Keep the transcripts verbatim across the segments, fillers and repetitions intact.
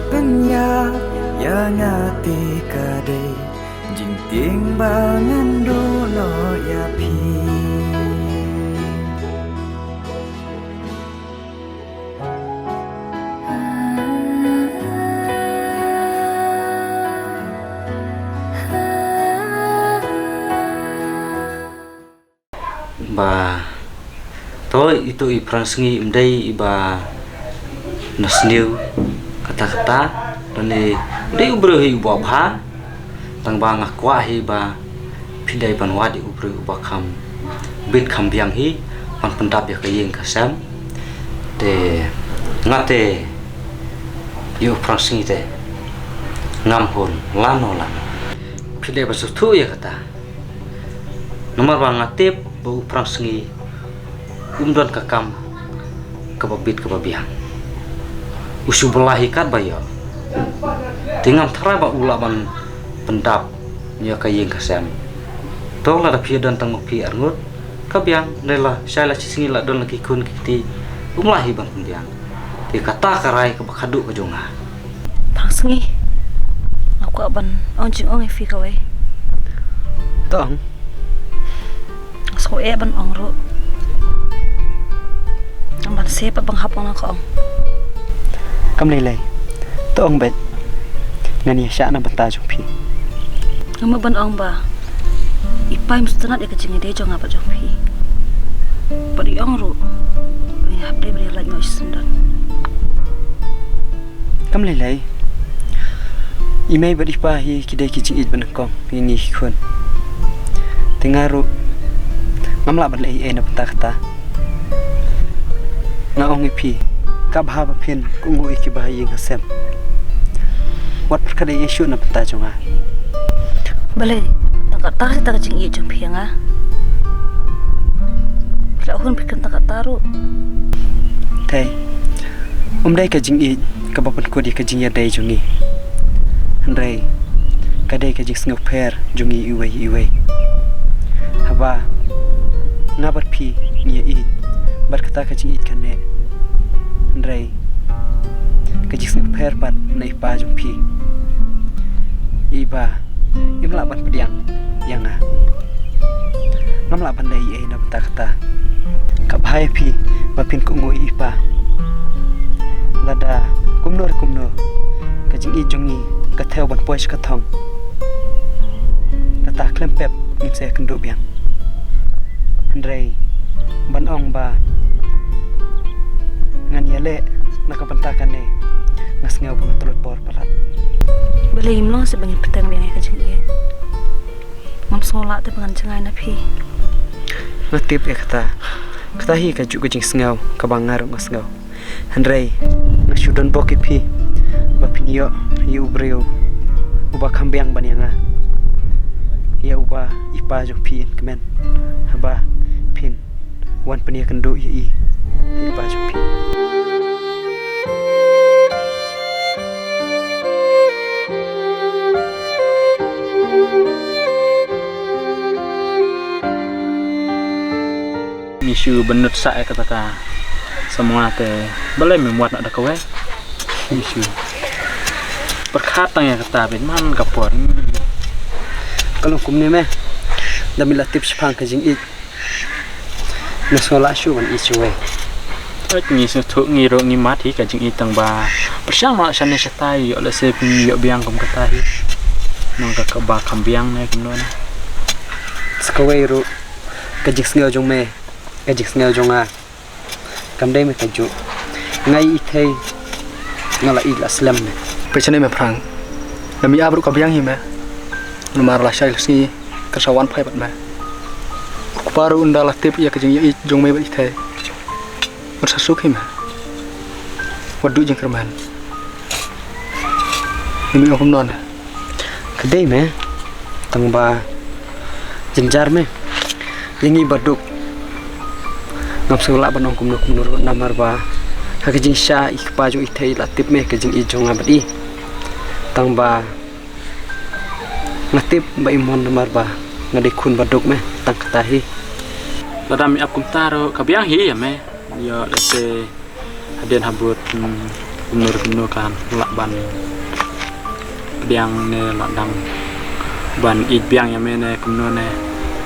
Pynïap ïa nga te ka dei jingtieng ba ngan duh noh ïa phi. Ba to ito i Phrang Sngi ym dei iba na sniew katta katta, lane ym dei u briew hi uba bha, tang ba nga kwah hi ba phi dei ban wad ïa u briew uba kham bit kham biang hi ban pyndap ïa ka ïing ka sem. Te nga te ïa u Phrang Sngi te ngam hun lano lano. Phi dei ban sngewthuh ïa kata. Namar ba nga tip ba u Phrang Sngi um don ka kam kaba bit kaba biang. U shu bylla hi katba ïoh. Te ngam tharai ba u lah ban pyndap ïa ka ïing ka sem. To lada phi don tang ma phi arngut ka biang, dei la shai la shi sngi la don la ki khun ki kti, um lah hi ban pynbiang. Te kata ka rai kaba khadduh ka jong nga. Phrang Sngi, nga kwah ban ong jingong ïa phi kawei. To ong. Nga sngewbha ban ong ruh. Nga ban sep ban hap ong, nga ka ong. Kam lei lei. To ong beit. Ngan ïa shah na bynta jong phi. Nga mut ban ong ba i pa im sngewtynnat ïa ka jingïadei jong nga bad jong phi. Bad i ong ruh ba ngi hap dei ban ïalait noh shisyndon. Kam lei lei. I mei bad i pa hi ki dei ki jingïeit ba nyngkong ïa ngi ki khun. Te nga ruh ngam lah ban leh ei ei na bynta kata. Nga ong ïa phi, ka bha ba phin kohnguh ïa kiba ha ïing ha sem. Wat pyrkhat ei ei shuh na bynta jong nga. Balei tang kata, tang ka jingïeit jong phi ïa nga? Phi la hun pyrkhat tang kata ruh. Te um dei ka jingïeit kaba pynkut ïa ka jingïadei jong ngi. Hynrei ka dei ka jingsngewpher jong ngi iwei iwei. Haba nga bad phi ngi ïeit bad kata ka jingïeit ka neh. Hynrei ka jingsngewpher pat na i pa jong phi, iba im lah ban pdiang ïa nga. Ngam lah ban leh ei ei na bynta kata. Ka bha ïa phi ba phin kohnguh ïa i pa. Lada kumno re kumno ka jingïeit jong ngi ka thew ban poi sha ka thong, kata khlem pep ngin sa ïakynduh biang. Hynrei ban ong ba ngan ïaleh na ka bynta kane, nga sngew ba nga tlot bor palat. Balei im long seh ba ngin bteng biang ïa ka jingïeit? Ngam sngew lah te ba ngan jngai na phi. Nga tip ïa kata. Kata hi ka juh ka jingsngew kaba nga ruh nga sngew. Hynrei nga shu don bok ïa phi ba phin ïoh ïa u briew uba kham biang ban ïa nga, ïa uba i pa jong phi yn kmen haba phin wan pynïakynduh ïa i, i pa jong phi. Ngi shu bynnud sah ïa kata ka samla te balei me mut noh da kawei. Ngi shu pyrkhat tang ïa kata beit man ka por. Ka long kumne me, da me la tip shaphang ka jingïeit. Nga sngew lah shuh ban ïeit shuh wei. Oi, ngi sngewthuh, ngi ruh ngi mad hi ka jingïeit, tang ba pyrshang noh shane shatai, ïoh lehse phin ïoh biang kum kata hi. Nang ka kaba kham biang ne kumno ne. Sa kawei ruh ka jingsngew jong me, ka jingsngew jong nga, kam dei me ka juh. Nga ïeit thei, nga la ïeit la slem me. Pyrshang ne me Phrang. Nga mi ap ruh ka biang hi me. Namar la shai la sngi ka sa wan phai bad me. Kpa ruh ynda la tip ïa ka jingïeit jong me bad i thei, ngan sa suk hi me. Wat duh jingkyrmen. Ni me ong kumno ne? Ka dei me, tang ba jynjar me. Ïa ngi baduk ngam sngewlah ban ong kumno kumno ruh namar ba ha ka jingshah i kpa jong i thei la tip me ka jingïeit jong nga bad i. Tang ba nga tip ba i mon namar ba nga dei khun baduk me, tang kata hi. Lada me ap kumta ruh ka biang hi ïa me. Ïoh lehse hadien habud, hmm, Kumno kumno kan lah ban pdiang ne lah dang ban ïeit biang ïa me ne kumno ne.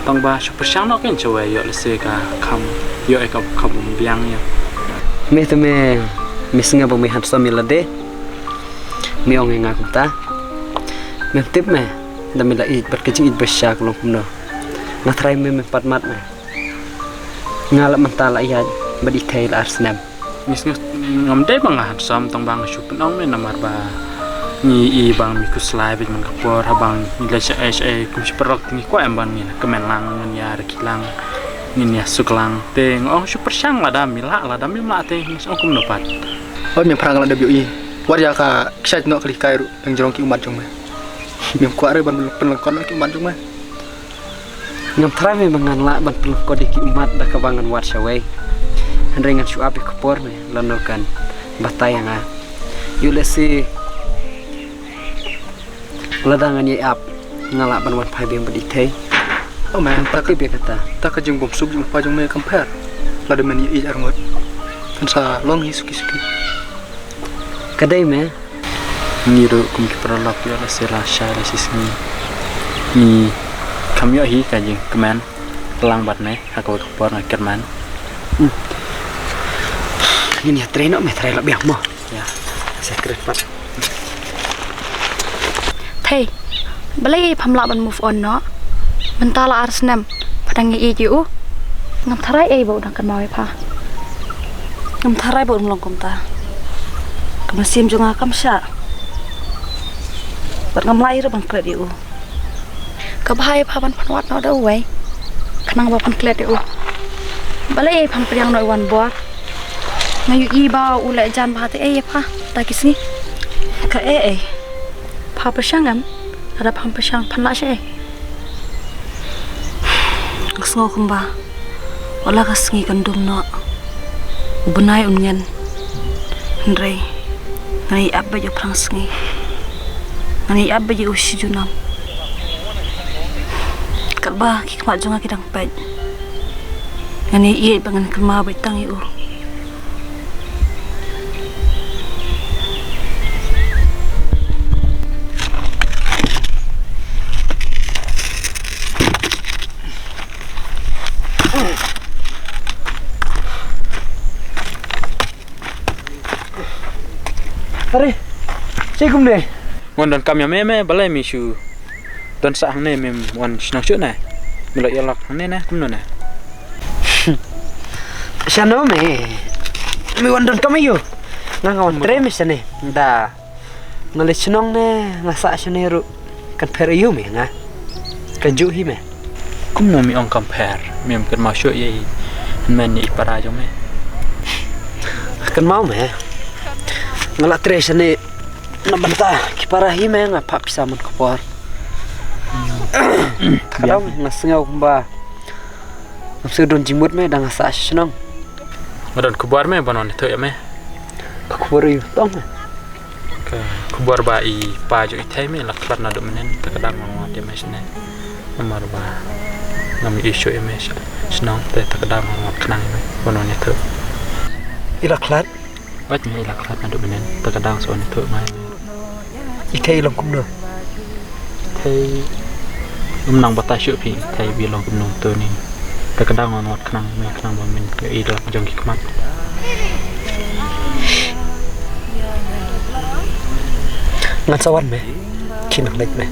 Tang ba shu pyrshang noh kein shawei ïoh lehse ka kham ïoh ïa ka kham biang ïa. Me te me, me sngew ba me handsome ïa lade. Me ong ïa nga kumta. Mem tip me da me la ïeit bad ka jingïeit ba shisha ka long kumno. Nga tharai me mem pat mad me. Nga la mynta la ïaid bad i Thei la ar snem. Ngam dei ba nga handsome tang ba nga shu pynong me namar ba ngi i ba ngi khuslai bad man ka por ha ba ngi leit sha ei sha ei kum shi paralok te ngi kwah em ban ngi kmen lang ngin ïa rkhie lang ngin ïa suk lang te nga ong shu pyrshang lada me lah lada mem lah te ngi ong kumno pat. Ot me pyrshang lada biu i wat ïa ka kshaid noh ka likai ruh dang jrong ki ummat jong me. Mem kwah re ban pynlong kon noh ki ummat jong me. Ngam tharai me ba ngan lah ban pynlyngkot ïa ki ummat da kaba ngan wad shawei. Hynrei ngan shu ap ïa ka por me lano kan batai ïa nga. Ïoh lehse lada ngan ïai ap nga lah ban wan phai biang bad i Thei. Oh man, ta ka, ta ka jingbymsuk jingpyrkhat jong me kam pher. Lada men ïa i arngut kan sa long hi suki suki. Ka dei me. Ngi ruh kum ki paralok ïoh lehse la shai la shisngi ngi kham ïoh hi ka jingkmen lang bad me ha kawei ka por nga kyrmen. Ngin ïa trei noh me trai la biang mo. Ïa. Secret pat. Thei, balei pham lah ban move on noh? Mynta la ar snem pha dang ïeit ïa u. Ngam tharai ei ba u dang kynmaw ïa pha. Ngam tharai ba un long kumta. Ka mynsiem jong nga kam shah. Bad ngam lah ei ruh ban klet ïa u. Ka bha ïa pha ban pynwad noh da uwei khnang ba phan klet ïa u. Balei ei pham pdiang noh wan bor. Nga ïohi ba u leh jan bha te ei ïa pha ta ki sngi. Ka ei ei. Pha pyrshang em? Lada pham pyrshang phan lah sha ei. Nga sngew kumba wat la ka sngi kan dum noh. U bnai un ngen. Hynrei ngan ïai ap beit ïa u phrang sngi. Ngan ïai ap beit ïa u shi junom. Katba ki khmat jong nga ki dang peit ngan ïai ïeit ba ngan kynmaw beit tang ïa u. Are, shi kumne. Ngan donkam ïa me me balei me shu don sah hangne mem wan shnong shuh ne. Me la ïalok hangne ne kumno ne. Shano me. Me wan donkam ïa u. Nga nga wan trei me shane. Da. Nga leit shnong ne nga sah shane ruh. Kan pher ïa u me nga. Ka juh hi me. Kumno me ong kam pher. Mem kynmaw shuh ïa i hynmen ïa i para jong me. Kynmaw me. Nga la trei shane. Na bynta ki para hi me nga phah pisa man ka por. Thakdang nga sngew kumba ngam sngewdon jingmut me da nga sah sha shnong. Nga don khubor me ban wan ïathuh ïa me. Ka khubor aïu tong me? Ka khubor ba i pa jong i Thei me la khlad naduh mynnin, thakdang nga wan ïa me shane. Namar ba ngam ïohi shuh ïa me sha shnong te thakdang nga wan khnang ïa me ban wan ïathuh. I la khlad? Wat me i la khlad naduh mynnin, thakdang sa wan ïathuh nga ïa me. I Thei i long kumno? Thei, um nang batai shuh phi, Thei ba i long kumno to ni. Thakdang nga wan khnang me khnang ba men ïohi la jong ki khmat. Ngan sa wan me. Ki nang leit me.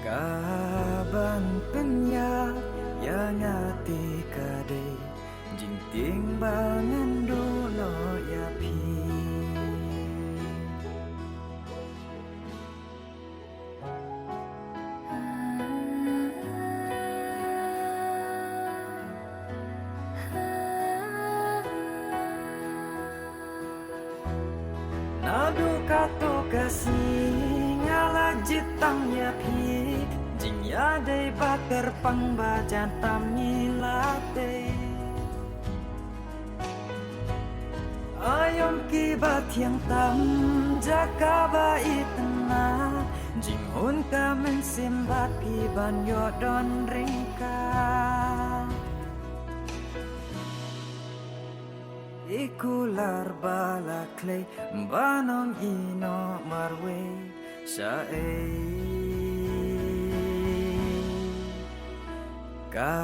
Ka ban pynïap ïa nga te ka dei jingtieng ba ngan duh noh ïa phi. Naduh kato ka sngi nga la jied tam ïa phi, jingïadei ba kyrpang ba jan tam ngi la tei. Aïom kiba thiang tam jaka ba itynnad, jinghun ka mynsiem bad phi ban ïoh don ryngkat. Ikular bala klei banong ino marwe sa ei ka